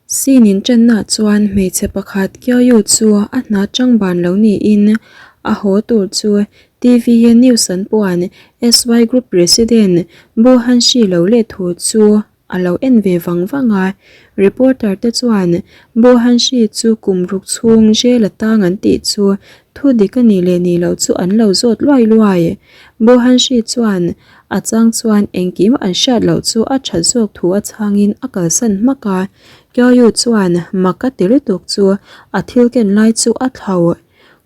Scene inṭannaah chuan hmeichhe pakhat Kyaw-yu chu a hna chang ban lo niin a haw tur chu TV a news an puan SY Group President Bo Han-shi lo leh thu chu a lo en ve vang vang a. Reporter te chuan Bo Han-shi chu kum ruk chhung jail a tang an tih chu thu dik a nih leh nih loh chu an lo zawt luai luai. Bo Han-shi chuan A chang chuan engkim an hriat loh chu a that zawk thu a chhangin a kalsan hmak a. Kyaw-yu chuan mak a ti lutuk chu a thil ken lai chu a thlauh.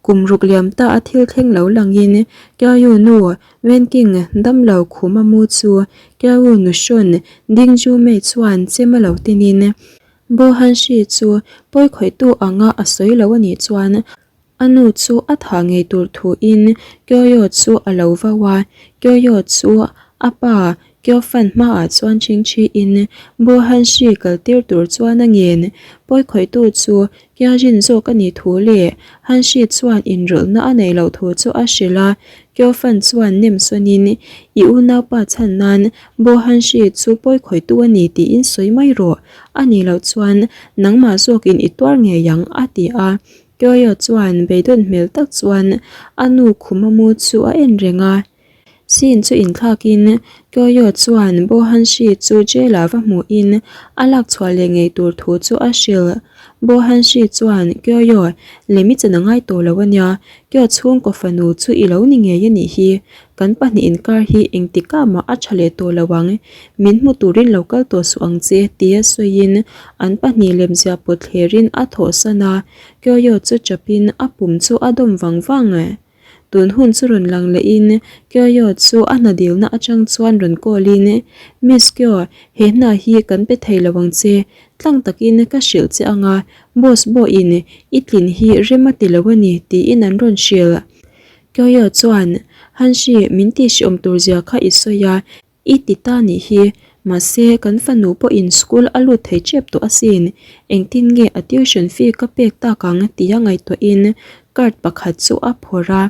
Kum ruk liam ta a thil thleng lo langin Kyaw-yu nu Wenking damlo khum a mu chu Kyaw-yu nu hrawn Ding Ju Mei chuan chem a lo tinin Bo Han Shi chu pawikhawihtu anga a sawi lo a nih chuan A nu chu a thah ngei tur thuin Kyoyo chu a lo vau a, Kyoyo chu a pa Kyofan hmaah chuan chhingchhiin Bo Hanshi kal tir tur chuan a ngen. Pawikhawihtu chu Kyajin zawk a nih thu leh Hanshi chuan inrawlhna a neih loh thu chu a hrilh a, Kyofan chuan nem sawnin I unaupa chhan nan Bo Hanshi chu pawikhawihtu a ni tiin sawi mai rawh, a nih loh chuan nangmah zawkin i tuar ngei ang a ti a. Kyoyo chuan beidawn hmel tak chuan a nu khuma mu chu a en reng a. Scene chu inthlakin Kyoyo chuan Bo Hanshi chu jail ah va hmuhin a lak chhuah leh ngei tur thu chu a hrilh. Bo Hanshi chuan Kyoyo, lem i chan a ngai tawh lo a nia, Kyo chhungkaw fanu chu i lo ni ngei a nih hi, kan pahnih inkar hi engtikah mah a tha leh tawh lo ang, min hmu turin lo kal tawh suh ang che tia sawiin an pahnih lemziah pawt thlerin a thawhsan a, Kyoyo chu chapin a pum chu a dawm vang vang. Tun hun chu rawn lang lehin Kyoyo chu a hna dilna atang chuan rawn call in, Miss Kyo, he hna hi kan pe thei lo ang che, tlang takin ka hrilh che anga boss pawhin i tlin hi rem a ti lo a ni tiin an rawn hrilh. Kyoyo chuan, Hanshi, min tihhriawm tur zia kha i sawi a, i ti ta nih hi. Mahse, kan fanu pawhin school a lut thei tep tawh asin. Engtin nge a tuition fee ka pek tak ang tia ngaihtuahin card pakhat chu a phawrh a.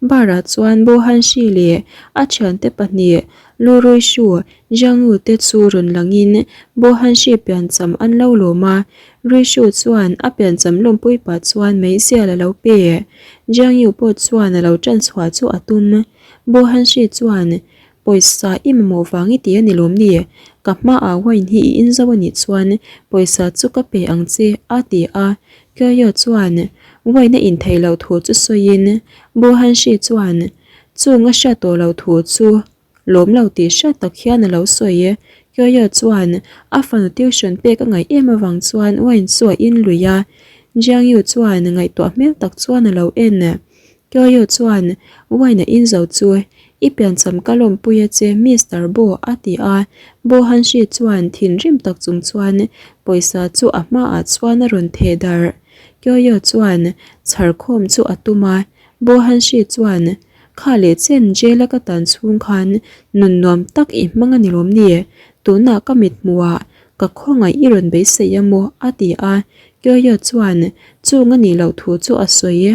Bar-ah chuan Bo Hanshi leh a thiante pahnih Lu Ruishu, Jiang Yu te chu rawn langin Bo Hanshi piancham an lo lawm a. Ruishu chuan a piancham lawmpui pah chuan meizial a lo pe. Jiang Yu pawh chuan a lo tan chhuah chu a tum. Bo Hanshi chuan, Pawisa i mamawh vang i ti a ni lawm ni? Ka hmaah wine hi i in zo a nih chuan pawisa chu ka pe ang che, a ti a. Kyoyo chuan wine a in theih loh thu chu sawiin Bo Hanshi chuan chung a hriat tawh loh thu chu lawm lo tih hriat tak hian a lo sawi. Kyoyo chuan a fanu tuition pek a ngaih em avang chuan wine chu a in lui a. Jiang Yu chuan ngaihtuah hmel tak chuan a lo en. Kyoyo chuan wine a in zo chu I piancham ka lawmpui a che Mister Bo a ti a. Bo Hanshi chuan thinrim tak chung chuan pawisa chu a hmaah chuan a rawn theh darh. Kyoyo chuan chhar khawm chu a tum a. Bo Hanshi chuan Kha leh chen jail a ka tan chhung khan nun nuam tak i hmang a ni lawm ni? Tunah ka mit hmuhah ka khawngaih i rawn beisei a maw? a ti a. Kyoyo chuan chung a nih loh thu chu a sawi.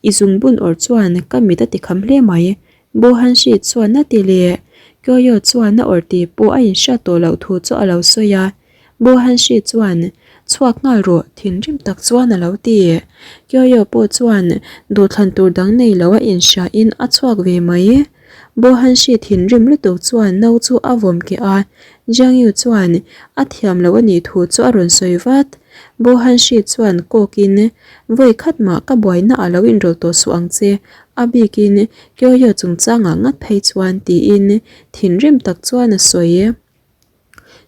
I zungbun awrh chuan ka mit a ti kham hle mai. Bo Hanshi chuan a ti leh. Kyoyo chuan a awrh tih pawh a inhriat tawh loh thu chu a lo sawi a. Bo Hanshi chuan, Chhuak nghal rawh, thinrim tak chuan a lo ti. Kyoyo pawh chuan duhthlan tur dang nei lo a inhriain a chhuak ve mai. Bo Hanshi thinrim lutuk chuan no chu a vawm keh a. Jiang Yu chuan a thiam loh a nih thu chu a rawn sawi vat. Bo Hanshi chuan kawkin, Vawi khat mah ka buaina a lo inrawlh tawh suh ang che, a bikin Kyoyo chungchangah ngat phei chuan tiin thinrim tak chuan a sawi.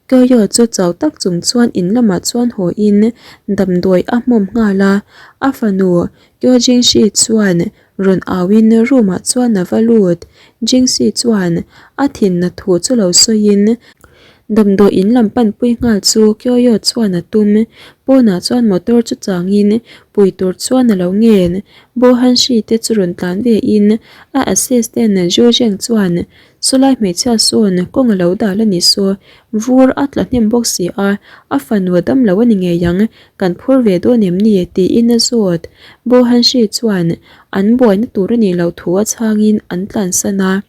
Kyoyo chu chau tak chung chuan in lamah chuan haw in damdawi a hmawm nghal a, a fanu Kyo Jingshi chuan rawn au in room ah chuan a va lut. Jingshi chuan a thinna thu chu lo sawi in Damdawi in lam panpui nghal chu Kyoyo chuan a tum. Pawnah chuan motor chu changin pui tur chuan a lo ngen. Bo Hanshi te chu rawn tlan ve in a assistant Zhu Zheng chuan Sawlai hmeichhia sawn kawng a lo dal a ni saw. Vur a tla hnem bawk si a, a fanu a dam lo a ni ngei ang, kan phur ve dawn em ni? tiin a zawt. Bo Hanshi chuan an buaina tur a nih loh thu a chhangin an tlansan a.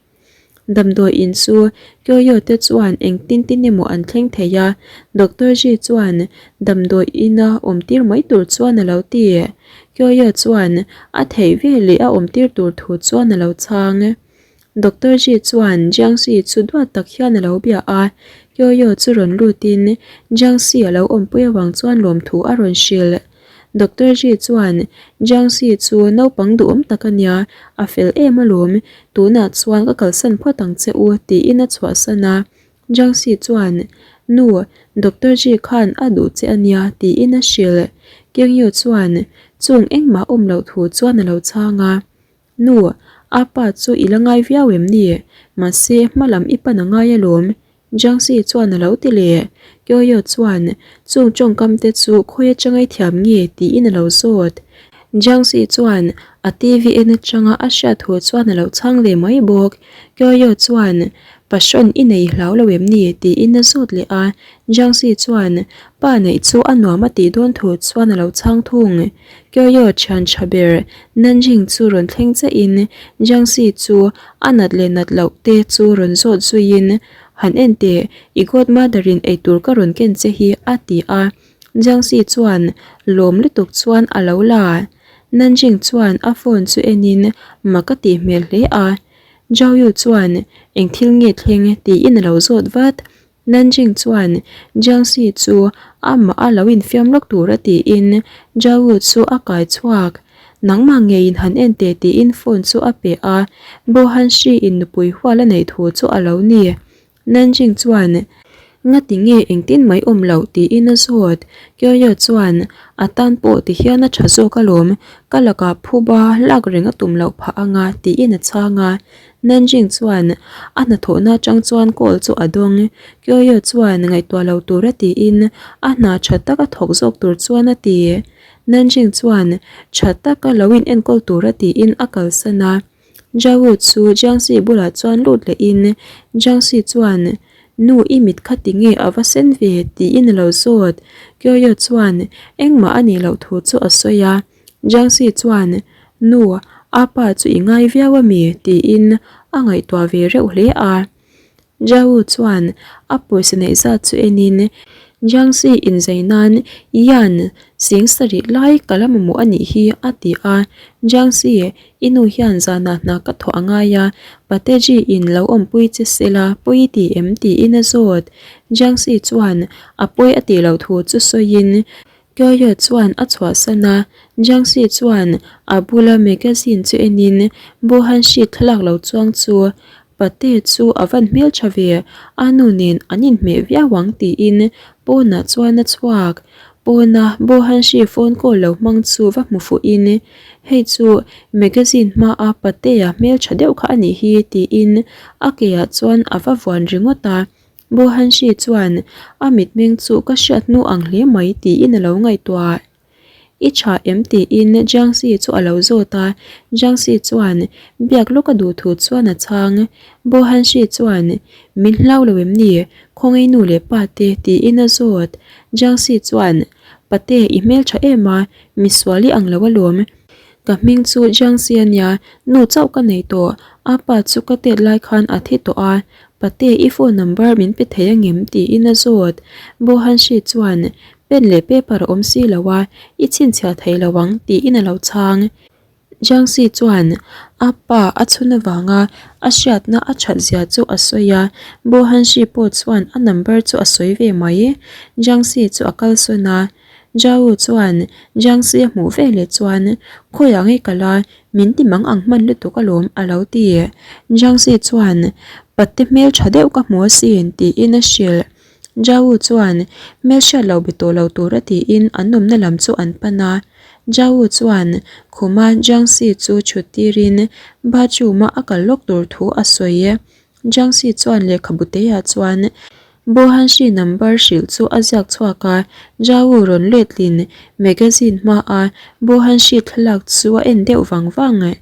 Damdawi in chu Kyoyo te chuan engtin tin emaw an thleng thei a, Doctor Ji chuan damdawi ina awm tir mai tur chuan a lo ti. Kyoyo chuan a theih veleh a awm tir tur thu chuan a lo chhang. Doctor Ji chuan Jiangxi chu duat tak hian a lo bia a, Kyoyo chu rawn lutin Jiangxi a lo awmpui avang chuan lawmthu a rawn hrilh. Doctor Ji chuan, Jiangxi chu naupang duhawm tak a nia, a fel em alawm, tunah chuan ka kalsan phawt ang che u, tiin a chhuahsan a. Jiangxi chuan, Nu, Doctor Ji khan a duh che a nia, tiin a hrilh. Kengyu chuan, Chung engmah awm loh thu chuan a lo chhang a. Nu, a pa chu i la ngai viau em ni? Mahse, hma lam i pan a ngai alawm. Jiangxi chuan a lo ti leh. Kyoyo chuan, Chung tawngkam te chu khawi atanga i thiam nge? tiin a lo zawt. Jiangxi chuan a TV en atanga a hriat thu chuan a lo chhang ve mai bawk. Kyoyo chuan, Passion i nei hlau lo em ni? tiin a zawt leh a. Jiangxi chuan, Pa neih chu a nuam a tih dawn thu chuan a lo chhang thung. Kyoyo thian tha ber Nanjing chu rawn thleng chiahin Jiangxi chu a nat leh nat loh te chu rawn zawt zuiin, Han en teh, i godmother in eitur ka rawn ken che hi a ti a. Jiangxi chuan lawm lutuk chuan a lo la. Nanjing chuan a phone chu enin mak a tih hmel hle a. Zhao Yu chuan eng thil nge thleng tiin a lo zawt vat. Nanjing chuan Jiangxi chu amah a lo infiam lawk tur a tiin Zhao chu a kai chhuak. Nangmah ngeiin han en teh tiin phone chu a pe a, Bo Hanshi in nupui hual a neih thu chu a lo ni. Nanjing chuan Ngati nge engtin mai awm loh tiin a zawt. Kyoyo chuan A tan pawh ti hian a tha zawk alawm, ka lakah phuba lak reng a tum loh phah anga tiin a chhang a. Nanjing chuan a hnathawhna atang chuan call chu a dawng. Kyoyo chuan ngaihtuah lo tura tiin a hna tha taka thawk zawk tur chuan a ti. Nanjing chuan tha taka lo in enkawl tura tiin a kalsan a. Zhao chu Jiangxi bulah chuan lut lehin Jiangxi chuan Nu i mit kha tinge a va sen ve tiin a lo zawt. Kyoyo chuan engmah a nih loh thu chu a sawi a. Jiangxi chuan, Nu, a pa chu i ngai viau a mi? tiin a ngaihtuah ve reuh hle a. Zhao chuan a pawisa neih zat chu enin, Jiangxi inzei nan Yan sing sarih lai ka la mamawh a nih hi, a ti a. Jiangxi, i nu hian zanah hna ka thawh a ngai a, Pateji in lo awmpui che se la, pawi i ti em? tiin a zawt. Jiangxi chuan a pawi a tih loh thu chu sawiin, Kyoyo chuan a chhuahsan a, Jiangxi chuan a bula magazine chu enin Bo Hanshi thlalak lo chuang chu Pate chu a van hmeltha ve, a nu nen an inhmeh viau ang tiin pawnah chuan a chhuak. Pawna Bo Hanshi phone call lo hmang chu va hmu fuhin hei chu magazine hmaa Patea hmeltha deuh kha a nih hi tiin a keah chuan a va vuan ringawt a. Bohanshi chuan a mitmeng chu ka hriat hnu ang hle mai tiin a lo ngaihtuah. I tha em tiin Jiangxi chu a lo zawt a, Jiangxi chuan biak lawk a duh thu chuan a chhang. Bohanshi chuan min hlau lo em ni, khawngaih nu leh pa te tiin a zawt. Jiangxi chuan Pate i hmeltha em a, misual i ang lo alawm. Ka hming chu Jiangxi a nia, nu chauh ka nei tawh, a pa chu ka tet lai khan a thi tawh a, Pate i phone number min pe thei angem tiin a zawt. Bohanshi chuan pen leh paper a awm si lo a, i chhinchhiah thei lo ang tiin a lo chhang. Jiangxi chuan a pa a chhun avanga a hriatna a that zia chu a sawi a, Bohanshi pawh chuan a number chu a sawi ve mai. Jiangxi chu a kalsawn a, Zhao chuan Jiangxi a hmuh veleh chuan khawiah nge kal a, Min ti mang ang hman lutuk alawm a lo ti. Jiangxi chuan Pate hmel tha deuh ka hmu asin tiin a hrilh. Zhao chuan hmel hriat lo be tawh lo tura tiin an awmna lam chu an pan a. Zhao chuan khuma Jiangxi chu chhut tirin bathroom a a kal lawk tur thu a sawi. Jiangxi chuan lehkhabu teiah chuan Bohanshi number hrilh chu a ziak chhuak a, Zhao rawn letlin magazine hmaa Bohanshi thlalak chu a en deuh vang vang.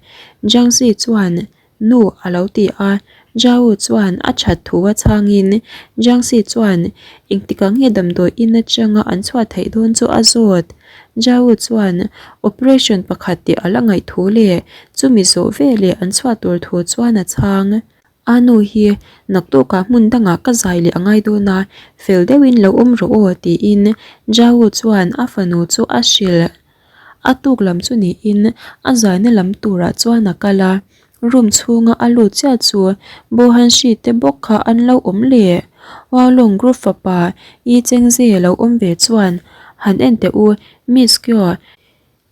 Jiangxi chuan, Nu a lo ti a, Zhao chuan a that thu a chhangin Jiangxi chuan engtikah nge damdawi in atanga an chhuah theih dawn chu a zawt. Zhao chuan operation pakhat tih a la ngaih thu leh chumi zawh veleh an chhuah tur thu chuan a chhang. A nu hi naktukah hmun dangah ka zai leh a ngai dawn a, fel deuhin lo awm rawh aw tiin Jau chuan a fanu chu a hrilh. A tuk lam chu niin a zaina lam turah chuan a kal a, room chhunga a lut chiah chu Bohanshi te bawk kha an lo awm leh. Waolong group fapa Yi Chengze lo awm ve chuan han en teh u Miss Kyo,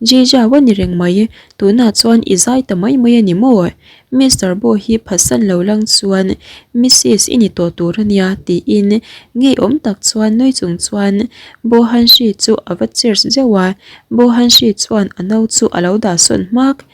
Jija wa ni reng mai, tunah chuan i zai ta mai mai a ni maw? Mister Bo hi phatsan lo lang chuan Missis i ni tawh tur a nia tiin ngeiawm tak chuan nui chung chuan Bo Hanshi chu a va cheers zeuh a, Bo Hanshi chuan a no chu a lo dah sawn hmak.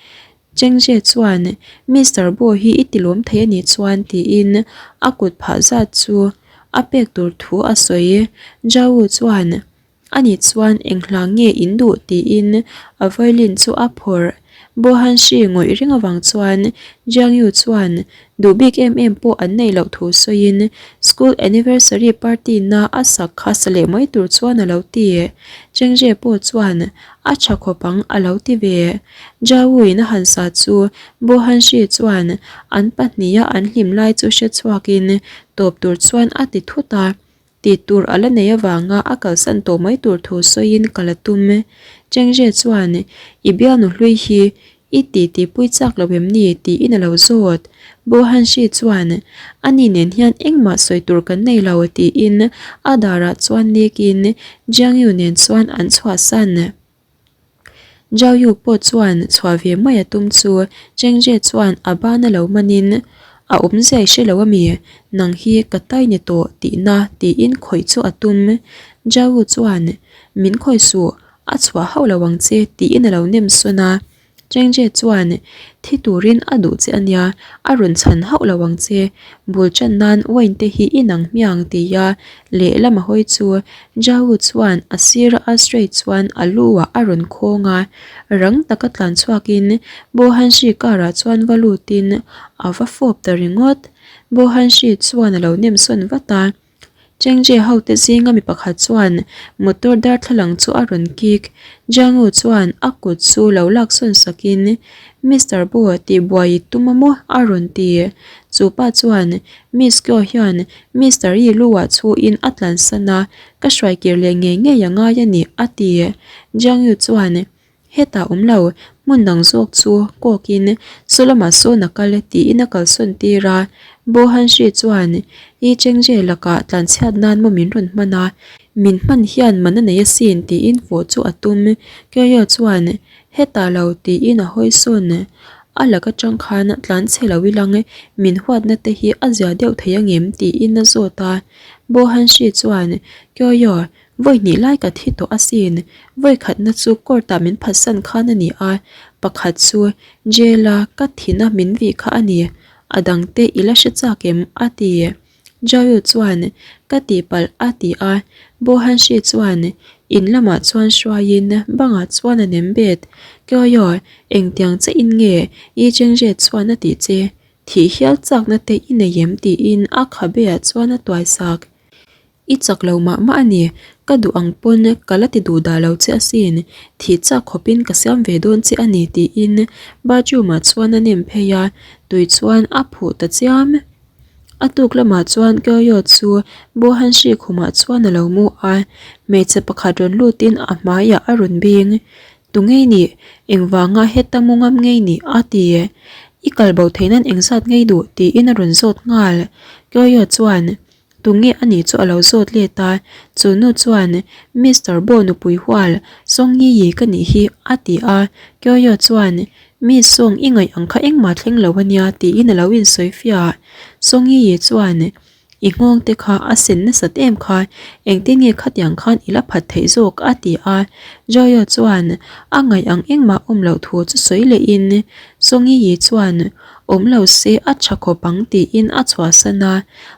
Chengzhe chuan Mister Bo hi i tilawm thei a nih chuan tiin a kut phah zat chu a pek tur thu a sawi. Zhao chuan Ani chuan eng hla nge in duh tiin a violin chu a phawrh. Bohanshi ngawih reng avang chuan Jiang Yu chuan duh bik em em pawh an neih loh thu sawiin school anniversary party na a sak kha sa leh mai tur chuan a lo ti. Chengzhe pawh chuan a tha khawp ang a lo ti ve. Jia Wu in a han sa chu Bohanshi chuan an pahniha an hlim lai chu hre chhuakin tawp tur chuan a ti thut a. Tih tur a la nei avanga a kalsan tawh mai tur thu sawiin ka la tum. Chengzhe chuan, I bialnu hlui hi i ti tihpui chak lo em ni? tiin a lo zawt. Bo Hanshi chuan, Ani nen hian engmah sawi tur kan nei lo tiin a darah chuan nekin Jiang Yu nen chuan an chhuahsan. Zhao Yu pawh chuan chhuah ve mai a tum chu Chengzhe chuan a ban a lo manin a awmzia i hre lo ami, nang hi ka tai ni tawh tihna tiin khawih chu a tum. Zhao Yu chuan min khawih suh, a chhuah hauh lo ang che tiin a lo nem sawn a. Chengzhe chuan thi turin a duh che ania, a rawn chhan hauh lo ang che, bul tan nan wine te hi i nang hmiang tia lehlam a hawi chu Zhao chuan a sira a stray chuan a lu ah a rawn khawng a, rang taka tlan chhuakin Bo Hanshi car ah chuan va lutin a va fawp ta ringawt. Bo Hanshi chuan a lo nem sawn vat a. Chengzhe hote zinga mi pakhat chuan motor darthlalang chu a rawn kik. Jiangu chuan a kut chu lo laksawn sakin, Mister Bo tih buai i tum a maw? a rawn ti. Chu pa chuan, Miss Kyo hian Mister Yi lu-ah chhuin a tlansan a, ka hruaikir leh ngei ngei a ngai a ni, a ti. Jiangu chuan, Hetah awm lo, hmun dang zawk chu kawkin saw lamah sawn a kal tiin a kalsawn tir a. Bo Hanshi chuan Yi Chengzhe lakah tlanchhiat nan maw min rawn hman a, min hman hian man a nei asin tiin fawh chu a tum. Kyoyo chuan Hetah lo tiin a hawi sawn. A lak atang khan tlanchhe lo ilang min huatna te hi a zia deuh thei angem tiin a zawt a. Bo Hanshi chuan Kyoyo Vawi hnih lai ka thi tawh asin, vawi khatna chu court ah min phatsan khan a ni a, pakhat chu jail a ka thina min vih kha a ni, a dang te i la hre chak em? a ti. Jaoyu chuan, Ka tihpalh a ti a, Bo Hanshi chuan in lamah chuan hruaiin bangah chuan a nem bet. Kyoyo, engtiang che in nge Yi Chengzhe chuan a tih che? Thih hial chakna te i nei em? tiin a khabe ah chuan a tuaisak. I chak lo mah mah a ni, ka duh ang pawn ka la ti duh dah lo che asin, thih chak khawpin ka siam ve dawn che a ni tiin bathroom ah chuan a nem phei a, tui chuan a phuh ta chiam. A tuk lamah chuan Kyoyo chu Bohanshi khumah chuan a lo mu a, hmeichhe pakhat rawn lutin a hmaiah a rawn bing. Tu ngei nih? Engvanga heta mu ngam ngei nih? a ti. I kal bo theih nan engzat ngei duh? tiin a rawn zawt nghal. Kyoyo chuan Tunge a nih chu a lo zawt let a, chu nu chuan Mister Bo nupui hual Song Yi Yi ka nih hi a ti a, Kyoyo chuan Miss Song i ngaih ang kha engmah thleng lo a nia tiin a lo insawi fiah. Song Yi Yi chuan I nghawng te kha a sen nasat em kha, engtin nge khatiang khan i la phat theih zawk a ti a, Joyo chuan a ngaih ang engmah awm loh thu chu sawi lehin Song Yi Yi chuan Awm lo se a tha khawp ang tiin a chhuahsan a,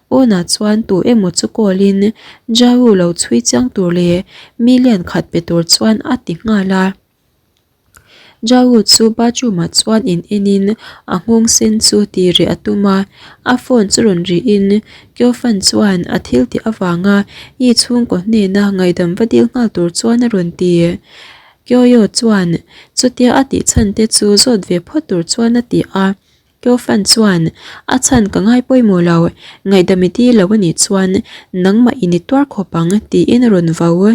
pawnah chuan tu emaw chu call in Jaru lo chhui chiang tur leh million khat pe tur chuan a ti nghal a. Jaru chu bathroom ah chuan in en in a nghawng sen chu ti reh a tum a, a phone chu rawn ri in Kyo-fan chuan a thil tih avanga i chhungkaw hnena ngaihdam va dil nghal tur chuan a rawn ti. Kyoyo chuan chutia a tih chhan te chu zawt ve phawt tur chuan a ti a. Kyo Fan chuan, A chhan ka ngai pawimawh lo, ngaihdam i dil lo a nih chuan nangmah in i tuar khawp ang, tiin a rawn vau.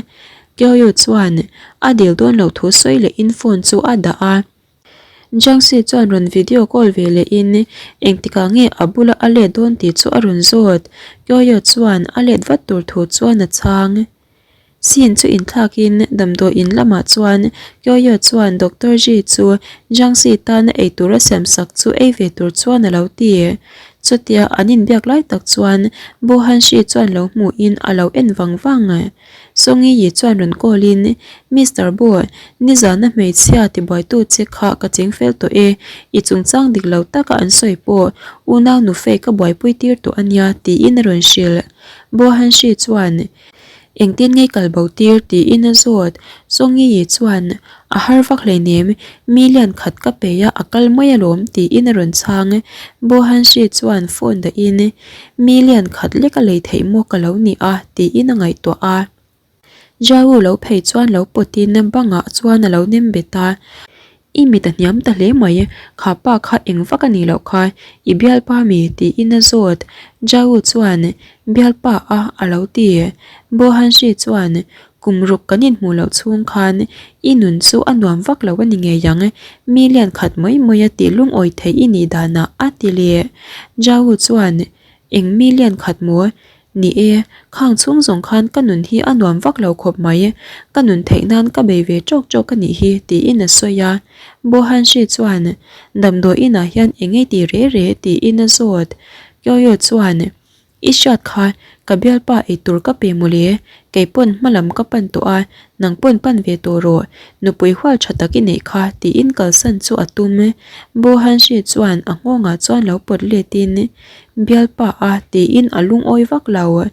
Kyo Yu chuan a dil dawn loh thu sawi lehin phone chu a dah a. Jiangxi chuan rawn video call ve lehin engtikah nge a bula a let dawn tih chu a rawn zawt. Kyo Yu chuan a let vat tur thu chuan a chhang. Scene chu inthlakin damdawi in lamah chuan Kyoyo chuan Doctor Ji chu Jiangxi tana eitur a siam sak chu ei ve tur chuan a lo ti. Chutia an inbiak lai tak chuan Bo Hanshi chuan lo hmuhin a lo en vang vang. Songi Yi chuan rawn call in, Mister Bo, nizana hmeichhia tibuaitu che kha ka ching fel tawh e, i chungchang dik lo taka an sawi pawh unau nufei ka buaipui tir tawh a nia tiin a rawn hrilh. Bo Hanshi chuan, Engtin nge kal bo tir tiin a zawt. Songi-i chuan, A har vak hleinem, million khat ka pei a, a kal mai alawm tiin a rawn chhang. Bo Hanshi chuan phone dahin, Million khat lek a lei theih maw ka lo ni a tiin a ngaihtuah a. Jiawu lo phei chuan lo pawtin bangah chuan a lo nem bet a. I mit a hniam ta hle mai, kha pa kha eng vak a nih loh kha, i bialpa mi? tiin a zawt. Jiawu chuan, Bialpa a, a lo ti. Bo Hanshi chuan, Kum ruk kan inhmuh loh chhung khan i nun chu a nuam vak lo a ni ngei ang, mi lian khat mai mai a tih lungawi theih i nih danah a ti leh. Jiawu chuan, Eng mi lian khat maw? Ni e, khang chhung zawng khan ka nun hi a nuam vak lo khawp mai, ka nun theih nan ka bei ve tawk tawk a nih hi, tiin a sawi a. Bo Hanshi chuan, Damdawi inah hian eng ei ti re re? tiin a zawt. Kyoyo chuan, I hriat kha, ka bialpa ei tur ka pe mawle, kei pawn hma lam ka pan tawh a, nang pawn pan ve tawh rawh, nupui hual tha tak i neih kha, tiin kalsan chu a tum. Bo Hanshi chuan a nghawngah chuan lo pawt letin, Bialpa a tiin a lungawi vak lo.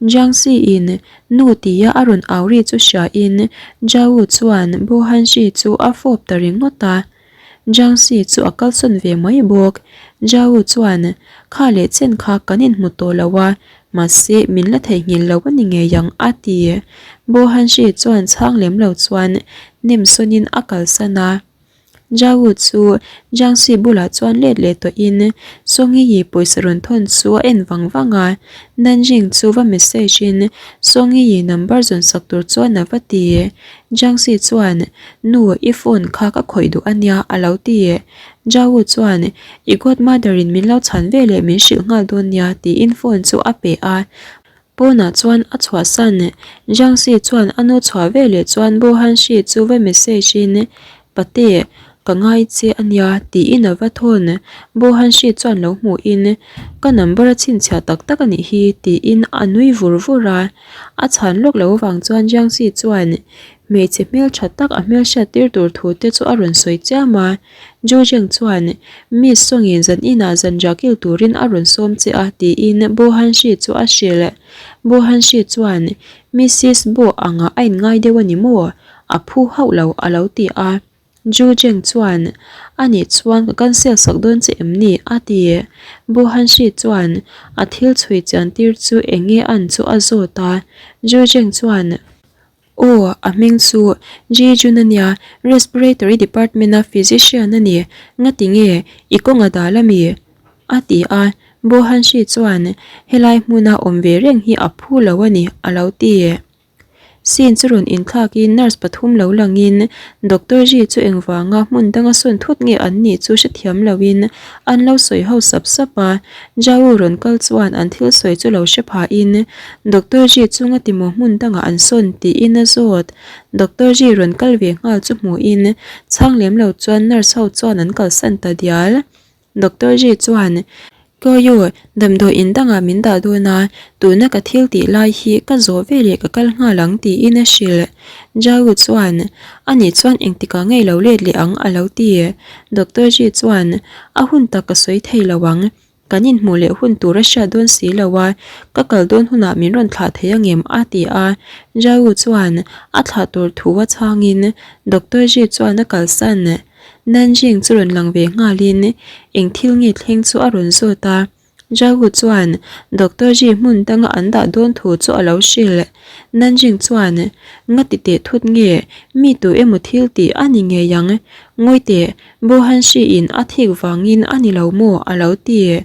Jiangxi in nu tia a rawn au ri chu hria in Zhao chuan Bo Hanxi chu a fawp ta ringawt a. Jiangxi chu a kalsawn ve mai bawk. Zhao chuan kha leh chen kha kan inhmu tawh lo a, mahse min la theihnghilh lo a ni ngei ang a ti. Bo Hanxi chuan chhang lem lo chuan nemsawn in a kalsan a. Zhao chu Jiangxi bulah chuan let leh tawhin Songyi pawisa rawn thawn chu a en vang vang a, Nanjing chu va message in Songyi number zawn sak tur chuan a va ti. Jiangxi chuan, Nu, i phone kha ka khawih duh a nia a lo ti. Zhao chuan, I godmother in min lo chhan veleh min hrilh nghal dawn nia tiin phone chu a pe a. Pawnah chuan a chhuahsan. Jiangxi chuan a nu chhuah veleh chuan Bo Hanshi chu va message in, Pate, ka ngai che a nia, tiin a va thawn. Bo Hanshi chuan lo hmuhin, Ka number a chhinchhiah tak tak a nih hi, tiin a nui vur vur a. A chhan lawk lo avang chuan Jiangxi chuan hmeichhe hmeltha tak a hmelhriat tir tur thu te chu a rawn sawi chiam a. Zhu Zheng chuan, Miss Songin zan inah zanriah kil turin a rawn sawm che a, tiin Bo Hanshi chu a hrilh. Bo Hanshi chuan, Missis Bo angah a inngai deuh a ni maw? A phu hauh lo, a lo ti a. Zhu Zheng chuan, A nih chuan ka cancel sak dawn che em ni? a ti. Bo Hanshi chuan a thil chhui chian tir chu eng nge an chu a zawt a. Zhu Zheng chuan, Aw, a hming chu Ji Jun a nia, Respiratory Department-a physician a ni. Ngati nge, i kawng a dal a mi? a ti a, Bo Hanshi chuan helai hmuna awm ve reng hi a phu lo a ni, a lo ti. Scene chu rawn inthlakin nurse pathum lo langin Doctor Ji chu engvanga hmun danga sawn thut nge an nih chu hrethiam loin an lo sawi ho sap sap a, Zhao rawn kal chuan an thil sawi chu lo hre phahin Doctor Ji chunga timaw hmun dangah an sawn tiin a zawt. Doctor Ji rawn kal ve nghal chu hmuhin chhang lem lo chuan nurse ho chuan an kalsan ta dial. Doctor Ji chuan, Kyoyo, damdawi in dangah min dah dawn a, tuna ka thil tih lai hi ka zawh veleh ka kal nghal ang tiin a hrilh. Zhao chuan, Ani chuan engtikah ngei lo let leh ang a lo ti. Doctor Ji chuan, A hun tak ka sawi thei lo ang. Kan inhmuh leh hun tur a hriat dawn si lo a, ka kal dawn hunah min rawn thlah thei angem? a ti a. Zhao chuan a thlah tur thu a chhangin Doctor Ji chuan a kalsan. Nanjing chu rawn lang ve nghalin eng thil nge thleng chu a rawn zawt a. Zhao chuan Doctor Ji hmun danga an dah dawn thu chu a lo hrilh. Nanjing chuan, Nga ti teh thut nge, mi tu emaw thil tih a ni ngei ang. Ngawi teh, Bo Hanshi in a thik vangin a ni lo maw? a lo ti.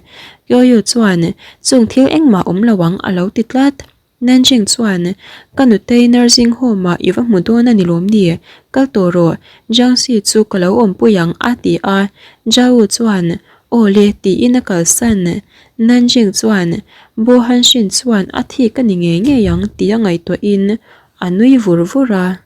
Kyoyu chuan, Chung thil engmah awm lo ang a lo ti tlat. Nanjing chuan, Ka nutei nursing home ah i va hmu dawn a ni lawm ni? Kal tawh rawh, Jiangxi chu ka lo awmpui ang a ti a. Zhao chuan, Aw le tiin a kalsan. Nanjing chuan, Bo Hanshin chuan a thik a ni ngei ngei ang tia ngaihtuahin a nui vur vur a.